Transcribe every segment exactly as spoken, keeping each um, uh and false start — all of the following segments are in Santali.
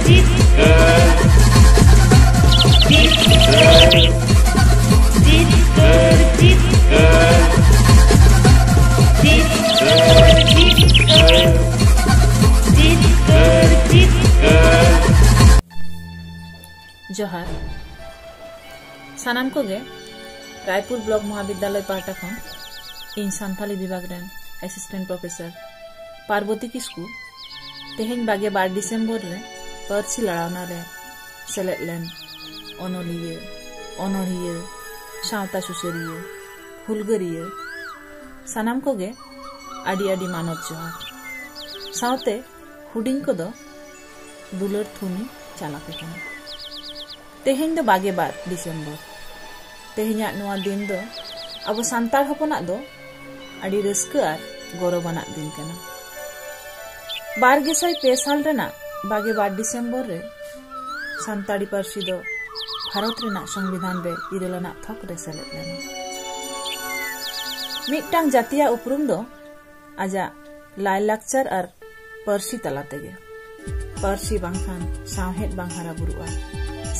ᱡᱤᱛᱠᱟᱹᱨ, ᱡᱤᱛᱠᱟᱹᱨ, ᱡᱤᱛᱠᱟᱹᱨ, ᱡᱤᱛᱠᱟᱹᱨ, ᱡᱤᱛᱠᱟᱹᱨ, ᱡᱤᱛᱠᱟᱹᱨ, ᱡᱤᱛᱠᱟᱹᱨ, ᱡᱤᱛᱠᱟᱹᱨ᱾ ᱡᱚᱦᱟᱨ᱾ ᱥᱟᱱᱟᱢ ᱠᱚᱜᱮ ᱨᱟᱭᱯᱩᱨ ᱵᱞᱚᱠ ᱢᱚᱦᱟᱵᱤᱫᱽᱫᱟᱞᱚᱭ ᱯᱟᱦᱴᱟ ᱠᱷᱚᱱ ᱤᱧ ᱥᱟᱱᱛᱟᱞᱤ ᱵᱤᱵᱷᱟᱜᱽ ᱨᱮᱱ ᱮᱥᱤᱥᱴᱮᱱᱴ ᱯᱨᱚᱯᱷᱮᱥᱚᱨ ᱯᱟᱨᱵᱚᱛᱤ ᱠᱤᱥᱠᱩ ᱛᱮᱦᱮᱧ ᱵᱟᱜᱮ ᱵᱟᱨ ᱰᱤᱥᱮᱢᱵᱚᱨ ᱨᱮ ᱯᱟᱹᱨᱥᱤ ᱞᱟᱲᱟᱣᱱᱟ ᱨᱮ ᱥᱮᱞᱮᱫ ᱞᱮᱱ ᱚᱱᱚᱞᱤᱭᱟᱹ, ᱚᱱᱚᱲᱦᱤᱭᱟᱹ, ᱥᱟᱶᱛᱟ ᱥᱩᱥᱟᱹᱨᱤᱭᱟᱹ, ᱦᱩᱞᱜᱟᱹᱨᱤᱭᱟᱹ ᱥᱟᱱᱟᱢ ᱠᱚᱜᱮ ᱟᱹᱰᱤ ᱟᱹᱰᱤ ᱢᱟᱱᱚᱛ ᱡᱚᱦᱟᱨ᱾ ᱥᱟᱶᱛᱮ ᱦᱩᱰᱤᱧ ᱠᱚᱫᱚ ᱫᱩᱞᱟᱹᱲ ᱛᱷᱩᱢᱤ ᱪᱟᱞᱟᱯᱮ ᱠᱟᱱᱟ᱾ ᱛᱮᱦᱮᱧ ᱫᱚ ᱵᱟᱜᱮ ᱵᱟᱨ ᱰᱤᱥᱮᱢᱵᱚᱨ᱾ ᱛᱮᱦᱮᱧᱟᱜ ᱱᱚᱣᱟ ᱫᱤᱱ ᱫᱚ ᱟᱵᱚ ᱥᱟᱱᱛᱟᱲ ᱦᱚᱯᱚᱱᱟᱜ ᱫᱚ ᱟᱹᱰᱤ ᱨᱟᱹᱥᱠᱟᱹ ᱟᱨ ᱜᱚᱨᱚᱵᱟᱱᱟᱜ ᱫᱤᱱ ᱠᱟᱱᱟ᱾ ᱵᱟᱨ ᱜᱮᱥᱟᱭ ᱯᱮ ᱥᱟᱞ ᱨᱮᱱᱟᱜ ᱵᱟᱜᱮ ᱵᱟᱨ ᱰᱤᱥᱮᱢᱵᱚᱨ ᱨᱮ ᱥᱟᱱᱛᱟᱲᱤ ᱯᱟᱹᱨᱥᱤ ᱫᱚ ᱵᱷᱟᱨᱚᱛ ᱨᱮᱱᱟᱜ ᱥᱚᱝᱵᱤᱫᱷᱟᱱ ᱨᱮ ᱤᱨᱟᱹᱞ ᱟᱱᱟᱜ ᱛᱷᱚᱠ ᱨᱮ ᱥᱮᱞᱮᱫ ᱞᱮᱱᱟ᱾ ᱢᱤᱫᱴᱟᱝ ᱡᱟᱹᱛᱤᱭᱟᱜ ᱩᱯᱨᱩᱢ ᱫᱚ ᱟᱡᱟᱜ ᱞᱟᱭᱼᱞᱟᱠᱪᱟᱨ ᱟᱨ ᱯᱟᱹᱨᱥᱤ ᱛᱟᱞᱟ ᱛᱮᱜᱮ᱾ ᱯᱟᱹᱨᱥᱤ ᱵᱟᱝᱠᱷᱟᱱ ᱥᱟᱶᱦᱮᱫ ᱵᱟᱝ ᱦᱟᱨᱟ ᱵᱩᱨᱩᱜᱼᱟ᱾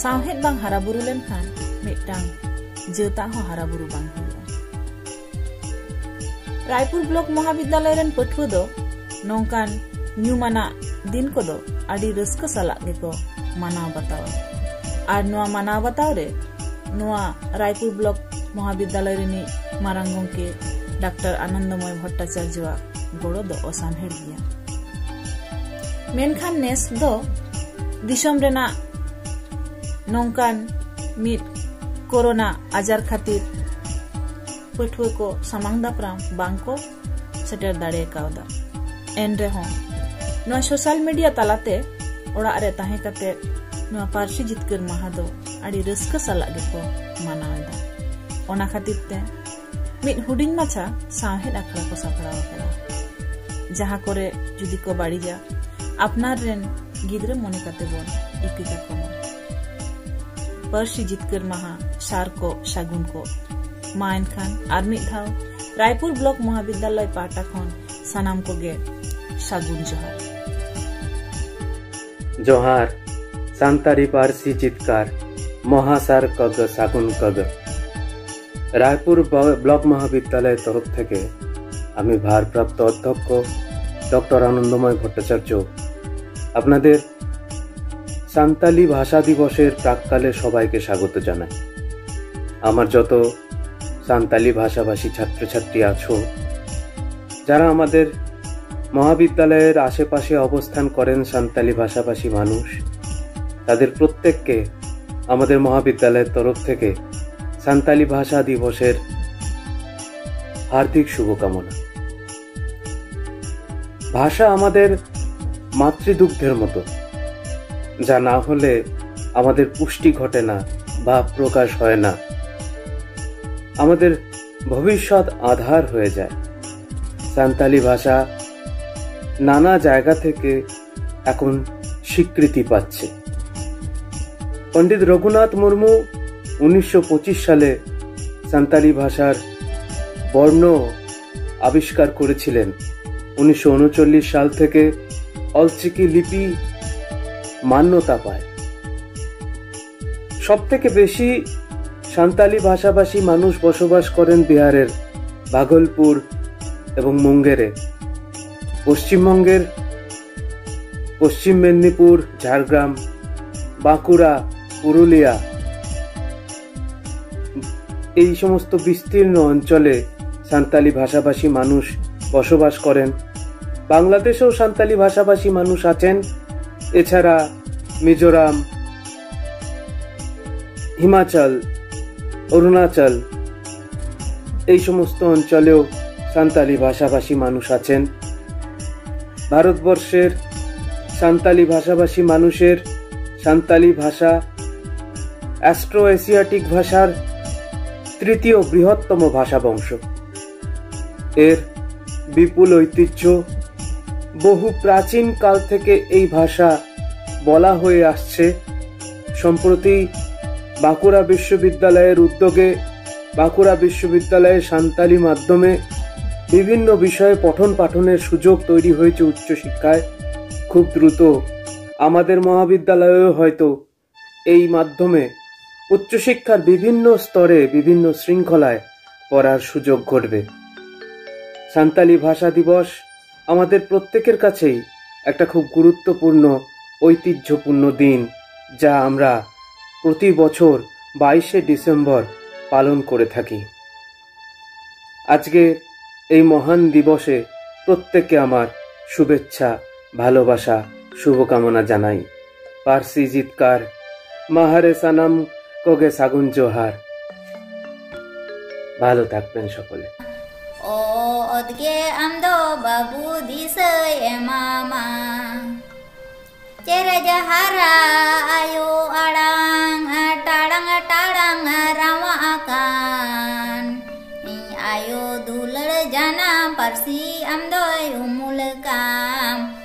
ᱥᱟᱶᱦᱮᱫ ᱵᱟᱝ ᱦᱟᱨᱟ ᱵᱩᱨᱩ ᱞᱮᱱᱠᱷᱟᱱ ᱢᱤᱫᱴᱟᱝ ᱡᱟᱹᱛᱟᱜ ᱦᱚᱸ ᱦᱟᱨᱟ ᱵᱩᱨᱩ ᱵᱟᱝ ᱦᱩᱭᱩᱜᱼᱟ᱾ ᱨᱟᱭᱯᱩᱨ ᱵᱞᱚᱠ ᱢᱚᱦᱟᱵᱤᱫᱽᱫᱟᱞᱚᱭ ᱨᱮᱱ ᱯᱟᱹᱴᱷᱩᱣᱟᱹ ᱫᱚ ᱱᱚᱝᱠᱟᱱ ᱧᱩᱢᱟᱱᱟᱜ ᱫᱤᱱ ᱠᱚᱫᱚ ᱟᱹᱰᱤ ᱨᱟᱹᱥᱠᱟᱹ ᱥᱟᱞᱟᱜ ᱜᱮᱠᱚ ᱢᱟᱱᱟᱣ ᱵᱟᱛᱟᱣᱟ᱾ ᱟᱨ ᱱᱚᱣᱟ ᱢᱟᱱᱟᱣ ᱵᱟᱛᱟᱣ ᱨᱮ ᱱᱚᱣᱟ ᱨᱟᱭᱯᱩᱨ ᱵᱞᱚᱠ ᱢᱚᱦᱟᱵᱤᱫᱽᱫᱟᱞᱚᱭ ᱨᱤᱱᱤᱡ ᱢᱟᱨᱟᱝ ᱜᱚᱢᱠᱮ ᱰᱟᱠᱛᱟᱨ ᱟᱱᱚᱱᱫᱚᱢᱚᱭ ᱵᱷᱚᱴᱴᱟᱪᱟᱨᱡᱚᱣᱟᱜ ᱜᱚᱲᱚ ᱫᱚ ᱚᱥᱟᱢᱦᱮᱲ ᱜᱮᱭᱟ᱾ ᱢᱮᱱᱠᱷᱟᱱ ᱱᱮᱥ ᱫᱚ ᱫᱤᱥᱚᱢ ᱨᱮᱱᱟᱜ ᱱᱚᱝᱠᱟᱱ ᱢᱤᱫ ᱠᱳᱨᱳᱱᱟ ᱟᱡᱟᱨ ᱠᱷᱟᱹᱛᱤᱨ ᱯᱟᱹᱴᱷᱩᱣᱟᱹ ᱠᱚ ᱥᱟᱢᱟᱝ ᱫᱟᱯᱨᱟᱢ ᱵᱟᱝ ᱠᱚ ᱥᱮᱴᱮᱨ ᱫᱟᱲᱮ ᱠᱟᱣᱫᱟ᱾ ᱮᱱ ᱨᱮᱦᱚᱸ ᱱᱚᱣᱟ ᱥᱳᱥᱟᱞ ᱢᱤᱰᱤᱭᱟ ᱛᱟᱞᱟᱛᱮ ᱚᱲᱟᱜ ᱨᱮ ᱛᱟᱦᱮᱸ ᱠᱟᱛᱮ ᱱᱚᱣᱟ ᱯᱟᱹᱨᱥᱤ ᱡᱤᱛᱠᱟᱹᱨ ᱢᱟᱦᱟ ᱫᱚ ᱟᱹᱰᱤ ᱨᱟᱹᱥᱠᱟᱹ ᱥᱟᱞᱟᱜ ᱜᱮᱠᱚ ᱢᱟᱱᱟᱣ ᱮᱫᱟ᱾ ᱚᱱᱟ ᱠᱷᱟᱹᱛᱤᱨ ᱛᱮ ᱢᱤᱫ ᱦᱩᱰᱤᱧ ᱢᱟᱪᱷᱟ ᱥᱟᱶᱦᱮᱫ ᱟᱠᱷᱲᱟ ᱠᱚ ᱥᱟᱯᱲᱟᱣ ᱟᱠᱟᱫᱟ, ᱡᱟᱦᱟᱸ ᱠᱚᱨᱮ ᱡᱩᱫᱤ ᱠᱚ ᱵᱟᱹᱲᱤᱡᱟ, ᱟᱯᱱᱟᱨ ᱨᱮᱱ ᱜᱤᱫᱽᱨᱟᱹ ᱢᱚᱱᱮ ᱠᱟᱛᱮ ᱵᱚᱱ ᱤᱠᱟᱹ ᱠᱟᱠᱚ ᱢᱟ᱾ ᱯᱟᱹᱨᱥᱤ ᱡᱤᱛᱠᱟᱹᱨ ᱢᱟᱦᱟ ᱥᱟᱨ ᱠᱚ ᱥᱟᱹᱜᱩᱱ ᱠᱚ᱾ ᱢᱟ ᱮᱱᱠᱷᱟᱱ ᱟᱨ ᱢᱤᱫ ᱫᱷᱟᱣ ᱨᱟᱭᱯᱩᱨ ᱵᱞᱚᱠ ᱢᱚᱦᱟᱵᱤᱫᱽᱫᱟᱞᱚᱭ ᱯᱟᱦᱴᱟ ᱠᱷᱚᱱ ᱥᱟᱱᱟᱢ ᱠᱚᱜᱮ ᱥᱟᱹᱜᱩᱱ ᱡᱚᱦᱟᱨ᱾ ᱡᱚᱦᱟᱨ᱾ ᱥᱟᱱᱛᱟᱲᱤ ᱯᱟᱹᱨᱥᱤ ᱡᱤᱛᱠᱟᱹᱨ ᱢᱚᱦᱟᱥᱟᱨ ᱠᱚᱜ ᱥᱟᱹᱜᱩᱱ ᱠᱚᱜ᱾ রায়পুর ব-, ব্লক মহাবিদ্যালয়ের তরফ থেকে আমি ভারপ্রাপ্ত অধ্যক্ষ ডক্টর আনন্দময় ভট্টাচার্য আপনাদের সান্তালি ভাষা দিবসের প্রাক্কালে সবাইকে স্বাগত জানাই। আমার যত সান্তালি ভাষাভাষী ছাত্রছাত্রী আছো, যারা আমাদের মহাবিদ্যালয়ের আশেপাশে অবস্থান করেন সান্তালি ভাষাভাষী মানুষ, তাদের প্রত্যেককে আমাদের মহাবিদ্যালয়ের তরফ থেকে সান্তালি ভাষা দিবসের হার্দিক শুভকামনা। ভাষা আমাদের মাতৃদুগ্ধের মতো, যা না হলে আমাদের পুষ্টি ঘটে না, ভাব প্রকাশ হয় না, আমাদের ভবিষ্যৎ আঁধার হয়ে যায়। সান্তালি ভাষা নানা জায়গা থেকে এখন স্বীকৃতি পাচ্ছে। পণ্ডিত রঘুনাথ মুর্মু উনিশশো পঁচিশ সালে সান্তালি ভাষার বর্ণ আবিষ্কার করেছিলেন। উনিশশো ঊনচল্লিশ সাল থেকে অলচিকি লিপি মান্যতা পায়। সব থেকে বেশি সান্তালি ভাষাভাষী মানুষ বসবাস করেন বিহারের ভাগলপুর এবং মুঙ্গেরে। পশ্চিমবঙ্গের পশ্চিম মেদিনীপুর, ঝাড়গ্রাম, বাঁকুড়া, পুরুলিয়া, এই সমস্ত বিস্তীর্ণ অঞ্চলে সান্তালি ভাষাভাষী মানুষ বসবাস করেন। বাংলাদেশেও সান্তালি ভাষাভাষী মানুষ আছেন। এছাড়া মিজোরাম, হিমাচল, অরুণাচল, এই সমস্ত অঞ্চলেও সান্তালি ভাষাভাষী মানুষ আছেন। ভারতবর্ষের সান্তালি ভাষাভাষী মানুষের সান্তালি ভাষা অ্যাস্ট্রো এশিয়াটিক ভাষার তৃতীয় বৃহত্তম ভাষা বংশ। এর বিপুল ঐতিহ্য, বহু প্রাচীন কাল থেকে এই ভাষা বলা হয়ে আসছে। সম্প্রতি বাঁকুড়া বিশ্ববিদ্যালয়ের উদ্যোগে বাঁকুড়া বিশ্ববিদ্যালয়ে সান্তালি মাধ্যমে বিভিন্ন বিষয়ে পঠন পাঠনের সুযোগ তৈরি হয়েছে উচ্চশিক্ষায়। খুব দ্রুত আমাদের মহাবিদ্যালয়েও হয়তো এই মাধ্যমে উচ্চশিক্ষার বিভিন্ন স্তরে বিভিন্ন শৃঙ্খলায় পড়ার সুযোগ ঘটবে। সান্তালি ভাষা দিবস আমাদের প্রত্যেকের কাছেই একটা খুব গুরুত্বপূর্ণ, ঐতিহ্যপূর্ণ দিন, যা আমরা প্রতি বছর বাইশে ডিসেম্বর পালন করে থাকি। আজকে এই মহান দিবসে প্রত্যেককে আমার শুভেচ্ছা, ভালোবাসা, শুভকামনা জানাই। পার্সি জিতকার, ᱢᱟᱦᱟᱨᱮ ᱥᱟᱱᱟᱢ ᱠᱚᱜᱮ ᱥᱟᱹᱜᱩᱱ ᱡᱚᱦᱟᱨ᱾ ভালো থাকবেন সকলে। ᱚᱛ ᱜᱮ ᱟᱢ ᱫᱚ ᱵᱟᱹᱵᱩ ᱫᱤᱥᱟᱹᱭ ᱮᱢᱟᱢᱟ᱾ ᱪᱮᱨᱮᱡ ᱦᱟᱨᱟ ᱟᱭᱳ ᱟᱲᱟᱝ, ᱴᱟᱲᱟᱝ ᱴᱟᱲᱟᱝ ᱨᱟᱣᱟᱜ ᱟᱠᱟᱱ᱾ ᱤᱧ ᱟᱭᱳ ᱫᱩᱞᱟᱹᱲ ᱡᱟᱱᱟᱢ ᱯᱟᱹᱨᱥᱤ ᱟᱢ ᱫᱚᱭ ᱩᱢᱩᱞ ᱠᱟᱢ᱾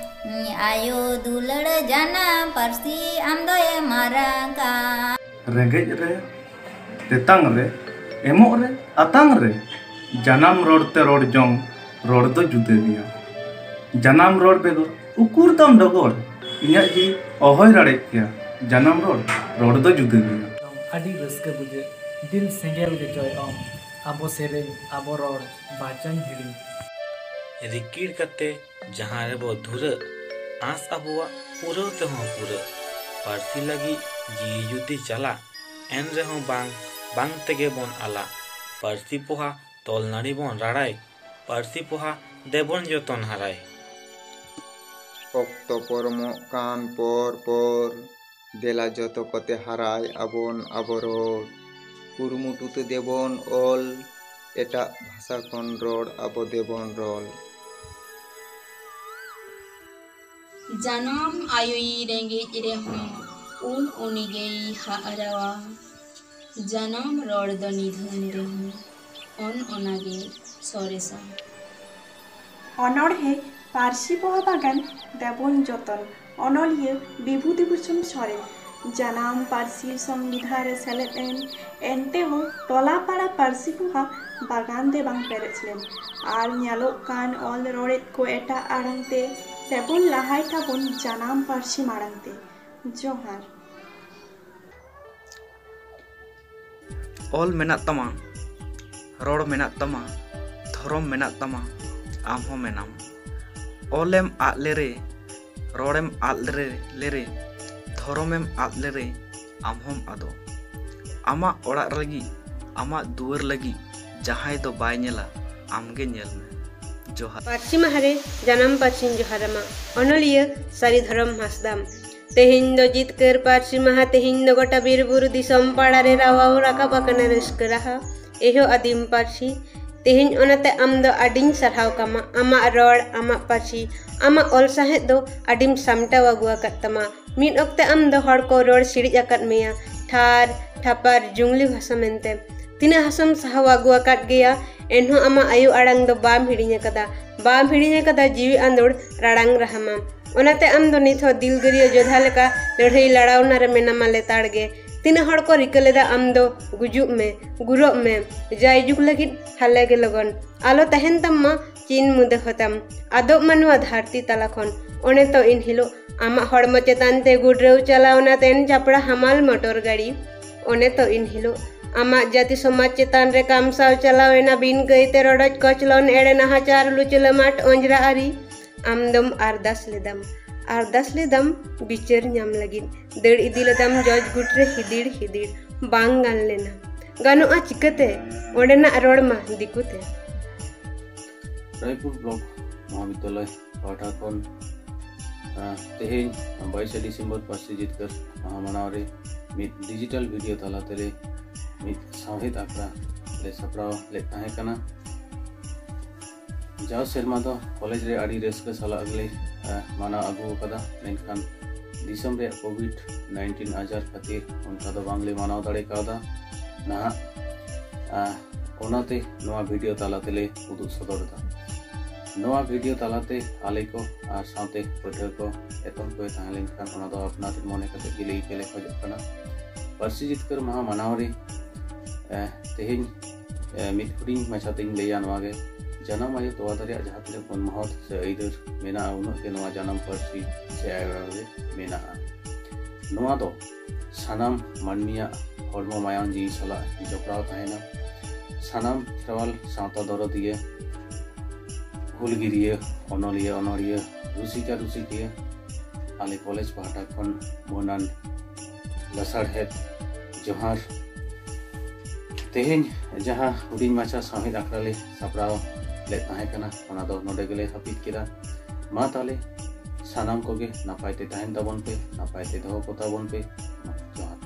ᱤᱧ ᱟᱭᱳ ᱫᱩᱞᱟᱹᱲ ᱡᱟᱱᱟᱢ ᱯᱟᱹᱨᱥᱤ ᱟᱢ ᱫᱚᱭ ᱢᱟᱨᱟᱝ ᱠᱟᱢ᱾ ᱨᱮᱸᱜᱮᱡ ᱨᱮ, ᱛᱮᱛᱟᱝ ᱨᱮ, ᱮᱢᱚᱜ ᱨᱮ, ᱟᱛᱟᱝ ᱨᱮ, ᱡᱟᱱᱟᱢ ᱨᱚᱲ ᱛᱮ ᱨᱚᱲ ᱡᱚᱝ, ᱨᱚᱲ ᱫᱚ ᱡᱩᱫᱟᱹ ᱜᱮᱭᱟ᱾ ᱡᱟᱱᱟᱢ ᱨᱚᱲ ᱵᱮᱜᱚᱨ ᱩᱠᱩᱨ ᱛᱟᱢ ᱰᱚᱜᱚᱨ, ᱤᱧᱟᱹᱜ ᱡᱤᱣᱤ ᱚᱦᱚᱭ ᱨᱟᱲᱮᱡ ᱠᱮᱭᱟ᱾ ᱡᱟᱱᱟᱢ ᱨᱚᱲ, ᱨᱚᱲ ᱫᱚ ᱡᱩᱫᱟᱹ ᱜᱮᱭᱟ᱾ ᱟᱹᱰᱤ ᱨᱟᱹᱥᱠᱟᱹ ᱵᱩᱡᱷᱟᱹᱜ, ᱫᱤᱞ ᱥᱮᱸᱜᱮᱞ ᱜᱮ ᱡᱚᱭ ᱚᱝ, ᱟᱵᱚ ᱥᱮᱨᱮᱧ, ᱟᱵᱚ ᱨᱚᱲ, ᱵᱟᱪᱚᱧ ᱦᱤᱲᱤᱧ᱾ ᱨᱤᱠᱤᱲ ᱠᱟᱛᱮ ᱡᱟᱦᱟᱸ ᱨᱮᱵᱚ ᱫᱷᱩᱨᱟᱹᱜ, ᱟᱸᱥ ᱟᱵᱚᱣᱟᱜ ᱯᱩᱨᱟᱹᱣ ᱛᱮᱦᱚᱸ ᱯᱩᱨᱟᱹᱜ᱾ ᱯᱟᱹᱨᱥᱤ ᱞᱟᱹᱜᱤᱫ ᱡᱤᱣᱤ ᱡᱩᱫᱤ ᱪᱟᱞᱟᱜ, ᱮᱱ ᱨᱮᱦᱚᱸ ᱵᱟᱝ, ᱵᱟᱝ ᱛᱮᱜᱮ ᱵᱚᱱ ᱟᱞᱟᱜ᱾ ᱯᱟᱹᱨᱥᱤ ᱯᱚᱦᱟ ᱛᱚᱞ ᱱᱟᱹᱲᱤ ᱵᱚᱱ ᱨᱟᱲᱟᱭ, ᱯᱟᱹᱨᱥᱤ ᱯᱚᱦᱟ ᱫᱮᱵᱚᱱ ᱡᱚᱛᱚᱱ ᱦᱟᱨᱟᱭ᱾ ᱚᱠᱛᱚ ᱯᱚᱨᱚᱢᱚᱜ ᱠᱟᱱ ᱯᱚᱨ ᱯᱚᱨ, ᱫᱮᱞᱟ ᱡᱚᱛᱚ ᱠᱚᱛᱮ ᱦᱟᱨᱟᱭ ᱟᱵᱚᱱ ᱟᱵᱚ ᱨᱚᱲ᱾ ᱠᱩᱨᱩᱢᱩᱴᱩ ᱛᱮ ᱫᱮᱵᱚᱱ ᱚᱞ, ᱮᱴᱟᱜ ᱵᱷᱟᱥᱟ ᱠᱷᱚᱱ ᱨᱚᱲ ᱟᱵᱚ ᱫᱮᱵᱚᱱ ᱨᱚᱲ᱾ ᱡᱟᱱᱟᱢ ᱟᱭᱳᱭ ᱨᱮᱸᱜᱮᱡ ᱨᱮᱦᱚᱸ, ᱩᱱ ᱩᱱᱤᱜᱮᱭ ᱦᱟᱜᱨᱟᱣᱟ᱾ ᱡᱟᱱᱟᱢ ᱨᱚᱲ ᱫᱚ ᱱᱤᱫᱷᱟᱹᱱ ᱨᱮᱦᱚᱸ, ᱚᱱ ᱚᱱᱟᱜᱮ ᱥᱚᱨᱮᱥᱟ᱾ ᱚᱱᱚᱬᱦᱮ ᱯᱟᱹᱨᱥᱤ ᱯᱚᱦᱟ ᱵᱟᱜᱟᱱ ᱫᱮᱵᱚᱱ ᱡᱚᱛᱚᱱ, ᱚᱱᱚᱞᱤᱭᱟᱹ ᱵᱤᱵᱷᱩᱛᱤ ᱵᱷᱩᱥᱚᱱ ᱥᱚᱨᱮᱱ᱾ ᱡᱟᱱᱟᱢ ᱯᱟᱹᱨᱥᱤ ᱥᱚᱝᱵᱤᱫᱷᱟᱱ ᱨᱮ ᱥᱮᱞᱮᱫ ᱮᱱ, ᱮᱱᱛᱮ ᱦᱚᱸ ᱴᱚᱞᱟ ᱯᱟᱲᱟ ᱯᱟᱹᱨᱥᱤ ᱯᱚᱦᱟ ᱵᱟᱜᱟᱱ ᱛᱮ ᱵᱟᱝ ᱯᱮᱨᱮᱡ ᱞᱮᱱ᱾ ᱟᱨ ᱧᱮᱞᱚᱜ ᱠᱟᱱ ᱚᱞ ᱨᱚᱲᱮᱫ ᱠᱚ ᱮᱴᱟᱜ ᱟᱲᱟᱝ ᱛᱮ ᱛᱮᱵᱚᱱ ᱞᱟᱦᱟᱭ ᱛᱟᱵᱚᱱ ᱡᱟᱱᱟᱢ ᱯᱟᱹᱨᱥᱤ ᱢᱟᱲᱟᱝ ᱛᱮ᱾ ᱡᱚᱦᱟᱨ᱾ ᱚᱞ ᱢᱮᱱᱟᱜ ᱛᱟᱢᱟ, ᱨᱚᱲ ᱢᱮᱱᱟᱜ ᱛᱟᱢᱟ, ᱫᱷᱚᱨᱚᱢ ᱢᱮᱱᱟᱜ ᱛᱟᱢᱟ, ᱟᱢ ᱦᱚᱸ ᱢᱮᱱᱟᱢ᱾ ᱚᱞᱮᱢ ᱟᱫ ᱞᱮᱨᱮ, ᱨᱚᱲᱮᱢ ᱟᱫ ᱞᱮᱨᱮ, ᱞᱮᱨᱮ, ᱫᱷᱚᱨᱚᱢᱮᱢ ᱟᱫ ᱞᱮᱨᱮ, ᱟᱢ ᱦᱚᱸᱢ ᱟᱫᱚᱜ᱾ ᱟᱢᱟᱜ ᱚᱲᱟᱜ ᱞᱟᱹᱜᱤᱫ, ᱟᱢᱟᱜ ᱫᱩᱣᱟᱹᱨ ᱞᱟᱹᱜᱤᱫ ᱡᱟᱦᱟᱸᱭ ᱫᱚ ᱵᱟᱭ ᱧᱮᱞᱟ, ᱟᱢᱜᱮ ᱧᱮᱞ ᱢᱮ᱾ ᱡᱚᱦᱟᱨ᱾ ᱯᱟᱹᱨᱥᱤ ᱢᱟᱦᱟ ᱨᱮ ᱡᱟᱱᱟᱢ ᱯᱟᱹᱨᱥᱤᱧ ᱡᱚᱦᱟᱨ ᱟᱢᱟ᱾ ᱚᱱᱚᱞᱤᱭᱟᱹ ᱥᱟᱹᱨᱤ ᱫᱷᱚᱨᱚᱢ ᱦᱟᱸᱥᱫᱟᱢ᱾ ᱛᱮᱦᱮᱧ ᱫᱚ ᱡᱤᱛᱠᱟᱹᱨ ᱯᱟᱹᱨᱥᱤ ᱢᱟᱦᱟ, ᱛᱮᱦᱮᱧ ᱫᱚ ᱜᱚᱴᱟ ᱵᱤᱨ ᱵᱩᱨᱩ ᱫᱤᱥᱚᱢ ᱯᱟᱲᱟ ᱨᱮ ᱨᱟᱣᱟᱣ ᱨᱟᱠᱟᱵ ᱟᱠᱟᱱᱟ ᱨᱟᱹᱥᱠᱟᱹ ᱨᱟᱦᱟ᱾ ᱮᱦᱚ ᱟᱹᱫᱤᱢ ᱯᱟᱹᱨᱥᱤ, ᱛᱮᱦᱮᱧ ᱚᱱᱟᱛᱮ ᱟᱢ ᱫᱚ ᱟᱹᱰᱤᱧ ᱥᱟᱨᱦᱟᱣ ᱠᱟᱢᱟ᱾ ᱟᱢᱟᱜ ᱨᱚᱲ, ᱟᱢᱟᱜ ᱯᱟᱹᱨᱥᱤ, ᱟᱢᱟᱜ ᱚᱞ ᱥᱟᱶᱦᱮᱫ ᱫᱚ ᱟᱹᱰᱤᱢ ᱥᱟᱢᱴᱟᱣ ᱟᱹᱜᱩ ᱟᱠᱟᱫ ᱛᱟᱢᱟ᱾ ᱢᱤᱫ ᱚᱠᱛᱮ ᱟᱢ ᱫᱚ ᱦᱚᱲ ᱠᱚ ᱨᱚᱲ ᱥᱤᱲᱤᱡ ᱟᱠᱟᱫ ᱢᱮᱭᱟ, ᱴᱷᱟᱨ, ᱴᱷᱟᱯᱟᱨ, ᱡᱩᱝᱞᱤ ᱵᱷᱟᱥᱟ ᱢᱮᱱᱛᱮ᱾ ᱛᱤᱱᱟᱹᱜ ᱦᱟᱥᱟᱢ ᱥᱟᱦᱟᱣ ᱟᱹᱜᱩ ᱟᱠᱟᱫ ᱜᱮᱭᱟ, ᱮᱱᱦᱚᱸ ᱟᱢᱟᱜ ᱟᱭᱳ ᱟᱲᱟᱝ ᱫᱚ ᱵᱟᱢ ᱦᱤᱲᱤᱧ ᱟᱠᱟᱫᱟ, ᱵᱟᱢ ᱦᱤᱲᱤᱧ ᱟᱠᱟᱫᱟ ᱡᱤᱣᱤ ᱟᱸᱫᱳᱲ ᱨᱟᱲᱟᱝ ᱨᱟᱦᱟᱢᱟ᱾ ᱚᱱᱟᱛᱮ ᱟᱢ ᱫᱚ ᱱᱤᱛ ᱦᱚᱸ ᱫᱤᱞᱜᱟᱹᱨᱤᱭᱟᱹ ᱡᱳᱫᱷᱟ ᱞᱮᱠᱟ ᱞᱟᱹᱲᱦᱟᱹᱭ ᱞᱟᱲᱟᱣᱱᱟ ᱨᱮ ᱢᱮᱱᱟᱢᱟ ᱞᱮᱛᱟᱲ ᱜᱮ᱾ ᱛᱤᱱᱟᱹᱜ ᱦᱚᱲ ᱠᱚ ᱨᱤᱠᱟᱹ ᱞᱮᱫᱟ ᱟᱢ ᱫᱚ ᱜᱩᱡᱩᱜ ᱢᱮ, ᱜᱩᱨᱚᱜ ᱢᱮ, ᱡᱟᱭᱡᱩᱜᱽ ᱞᱟᱹᱜᱤᱫ ᱦᱟᱞᱮ ᱜᱮ ᱞᱚᱜᱚᱱ᱾ ᱟᱞᱚ ᱛᱟᱦᱮᱱ ᱛᱟᱢ ᱢᱟ ᱪᱤᱱ ᱢᱩᱫᱟᱹ ᱦᱚᱛᱟᱢ, ᱟᱫᱚᱜ ᱢᱟ ᱱᱚᱣᱟ ᱫᱷᱟᱹᱨᱛᱤ ᱛᱟᱞᱟ ᱠᱷᱚᱱ᱾ ᱚᱱᱮ ᱛᱚ ᱤᱱ ᱦᱤᱞᱳᱜ ᱟᱢᱟᱜ ᱦᱚᱲᱢᱚ ᱪᱮᱛᱟᱱ ᱛᱮ ᱜᱩᱰᱨᱟᱹᱣ ᱪᱟᱞᱟᱣᱱᱟ ᱛᱮᱱ ᱪᱟᱯᱲᱟ ᱦᱟᱢᱟᱞ ᱢᱚᱴᱚᱨ ᱜᱟᱹᱲᱤ᱾ ᱚᱱᱮ ᱛᱚ ᱤᱱ ᱦᱤᱞᱳᱜ ᱟᱢᱟᱜ ᱡᱟᱹᱛᱤ ᱥᱚᱢᱟᱡᱽ ᱪᱮᱛᱟᱱ ᱨᱮ ᱠᱟᱢᱥᱟᱣ ᱪᱟᱞᱟᱣ ᱮᱱᱟ ᱵᱤᱱ ᱠᱟᱹᱭᱛᱮ ᱨᱚᱰᱚᱡ ᱠᱚᱪᱞᱚᱱ, ᱮᱲᱮ ᱱᱟᱦᱟᱪᱟᱨ, ᱞᱩᱪᱞᱟᱹᱢᱟᱴ, ᱚᱸᱡᱽᱨᱟ ᱟᱹᱨᱤ᱾ ᱟᱢᱫᱚᱢ ᱟᱨᱫᱟᱥ ᱞᱮᱫᱟᱢ, ᱟᱨᱫᱟᱥ ᱞᱮᱫᱟᱢ ᱵᱤᱪᱟᱹᱨ ᱧᱟᱢ ᱞᱟᱹᱜᱤᱫ᱾ ᱫᱟᱹᱲ ᱤᱫᱤ ᱞᱮᱫᱟᱢ ᱡᱚᱡᱽ ᱜᱩᱴ ᱨᱮ ᱦᱤᱫᱤᱲ ᱦᱤᱫᱤᱲ᱾ ᱵᱟᱝ ᱜᱟᱱ ᱞᱮᱱᱟ᱾ ᱜᱟᱱᱚᱜᱼᱟ ᱪᱤᱠᱟᱹᱛᱮ? ᱚᱸᱰᱮᱱᱟᱜ ᱨᱚᱲ ᱢᱟ ᱫᱤᱠᱩ ᱛᱮ᱾ ᱨᱟᱭᱯᱩᱨ ᱵᱞᱚᱠ ᱢᱚᱦᱟᱵᱤᱫᱽᱫᱟᱞᱚᱭ ᱯᱟᱦᱴᱟ ᱠᱷᱚᱱ, ᱟᱸ, ᱛᱮᱦᱮᱧ ᱵᱟᱭᱤᱥᱮ ᱰᱤᱥᱮᱢᱵᱚᱨ ᱯᱟᱹᱨᱥᱤ ᱡᱤᱛᱠᱟᱹᱨ ᱢᱟᱦᱟ ᱢᱟᱱᱟᱣ ᱨᱮ ᱢᱤᱫ ᱰᱤᱡᱤᱴᱟᱞ ᱵᱷᱤᱰᱤᱭᱳ ᱛᱟᱞᱟ ᱛᱮᱞᱮ ᱢᱤᱫ ᱥᱟᱶᱦᱮᱫ ᱟᱠᱷᱲᱟ ᱞᱮ ᱥᱟᱯᱲᱟᱣ ᱞᱮᱫ ᱛᱟᱦᱮᱸ ᱠᱟᱱᱟ᱾ ᱡᱟᱣ ᱥᱮᱨᱢᱟ ᱫᱚ ᱠᱚᱞᱮᱡᱽ ᱨᱮ ᱟᱹᱰᱤ ᱨᱟᱹᱥᱠᱟᱹ ᱥᱟᱞᱟᱜ ᱜᱮᱞᱮ, ᱟᱸ, ᱢᱟᱱᱟᱣ ᱟᱹᱜᱩ ᱟᱠᱟᱫᱟ, ᱢᱮᱱᱠᱷᱟᱱ ᱫᱤᱥᱚᱢ ᱨᱮᱭᱟᱜ ᱠᱳᱵᱷᱤᱰ ᱱᱟᱭᱤᱱᱴᱤᱱ ᱟᱡᱟᱨ ᱠᱷᱟᱹᱛᱤᱨ ᱚᱱᱠᱟ ᱫᱚ ᱵᱟᱝᱞᱮ ᱢᱟᱱᱟᱣ ᱫᱟᱲᱮ ᱠᱟᱣᱫᱟ ᱱᱟᱦᱟᱜ᱾ ᱟᱸ, ᱚᱱᱟᱛᱮ ᱱᱚᱣᱟ ᱵᱷᱤᱰᱤᱭᱳ ᱛᱟᱞᱟ ᱛᱮᱞᱮ ᱩᱫᱩᱜ ᱥᱚᱫᱚᱨ ᱮᱫᱟ᱾ ᱱᱚᱣᱟ ᱵᱷᱤᱰᱤᱭᱳ ᱛᱟᱞᱟᱛᱮ ᱟᱞᱮ ᱠᱚ ᱟᱨ ᱥᱟᱶᱛᱮ ᱯᱟᱹᱴᱷᱩᱣᱟᱹ ᱠᱚ ᱮᱛᱚᱢ ᱠᱚ ᱛᱟᱦᱮᱸ ᱞᱮᱱᱠᱷᱟᱱ ᱚᱱᱟ ᱫᱚ ᱟᱯᱱᱟᱨ ᱢᱚᱱᱮ ᱠᱟᱛᱮ ᱜᱮ ᱞᱟᱹᱭ ᱜᱮᱞᱮ ᱠᱷᱚᱡᱚᱜ ᱠᱟᱱᱟ᱾ ᱯᱟᱹᱨᱥᱤ ᱡᱤᱛᱠᱟᱹᱨ ᱢᱟᱦᱟ ᱢᱟᱱᱟᱣ ᱨᱮ, ᱮ, ᱛᱮᱦᱮᱧ, ᱮ, ᱢᱤᱫ ᱦᱩᱰᱤᱧ ᱢᱟᱪᱷᱟ ᱛᱮᱧ ᱞᱟᱹᱭᱟ ᱱᱚᱣᱟ ᱜᱮ᱾ ᱡᱟᱱᱟᱢ ᱟᱭᱳ ᱛᱚᱣᱟ ᱫᱟᱨᱮᱭᱟᱜ ᱡᱟᱦᱟᱸ ᱛᱤᱱᱟᱹᱜ ᱜᱩᱱ ᱢᱚᱦᱚᱛ ᱥᱮ ᱟᱹᱭᱫᱟᱹᱨ ᱢᱮᱱᱟᱜᱼᱟ, ᱩᱱᱟᱹᱜ ᱜᱮ ᱱᱚᱣᱟ ᱡᱟᱱᱟᱢ ᱯᱟᱹᱨᱥᱤ ᱥᱮ ᱟᱭᱳ ᱟᱲᱟᱝ ᱨᱮ ᱢᱮᱱᱟᱜᱼᱟ᱾ ᱱᱚᱣᱟ ᱫᱚ ᱥᱟᱱᱟᱢ ᱢᱟᱹᱱᱢᱤᱭᱟᱜ ᱦᱚᱲᱢᱚ ᱢᱟᱭᱟᱢ ᱡᱤᱣᱤ ᱥᱟᱞᱟᱜ ᱡᱚᱯᱲᱟᱣ ᱛᱟᱦᱮᱱᱟ᱾ ᱥᱟᱱᱟᱢ ᱠᱷᱮᱨᱣᱟᱞ ᱥᱟᱶᱛᱟ ᱫᱚᱨᱚᱫᱤᱭᱟᱹ, ᱦᱩᱞᱜᱤᱨᱤᱭᱟᱹ, ᱚᱱᱚᱞᱤᱭᱟᱹ, ᱚᱱᱚᱲᱦᱤᱭᱟᱹ, ᱨᱩᱥᱤᱠᱟ ᱨᱩᱥᱤᱠᱤᱭᱟᱹ, ᱟᱞᱮ ᱠᱚᱞᱮᱡᱽ ᱯᱟᱦᱴᱟ ᱠᱷᱚᱱ ᱢᱟᱹᱱᱟᱱ ᱞᱟᱥᱟᱲᱦᱮᱫ ᱡᱚᱦᱟᱨ᱾ ᱛᱮᱦᱮᱧ ᱡᱟᱦᱟᱸ ᱦᱩᱰᱤᱧ ᱢᱟᱪᱷᱟ ᱥᱟᱶᱦᱮᱫ ᱟᱠᱷᱲᱟ ᱞᱮ ᱥᱟᱯᱲᱟᱣ ᱞᱮᱫ ᱛᱟᱦᱮᱸ ᱠᱟᱱᱟ, ᱚᱱᱟ ᱫᱚ ᱱᱚᱰᱮ ᱜᱮᱞᱮ ᱦᱟᱹᱯᱤᱫ ᱠᱮᱫᱟ᱾ ᱢᱟ ᱛᱟᱦᱞᱮ ᱥᱟᱱᱟᱢ ᱠᱚᱜᱮ ᱱᱟᱯᱟᱭ ᱛᱮ ᱛᱟᱦᱮᱱ ᱛᱟᱵᱚᱱ ᱯᱮ, ᱱᱟᱯᱟᱭ ᱛᱮ ᱫᱚᱦᱚ ᱠᱚ ᱛᱟᱵᱚᱱ ᱯᱮ᱾ ᱡᱚᱦᱟᱨ᱾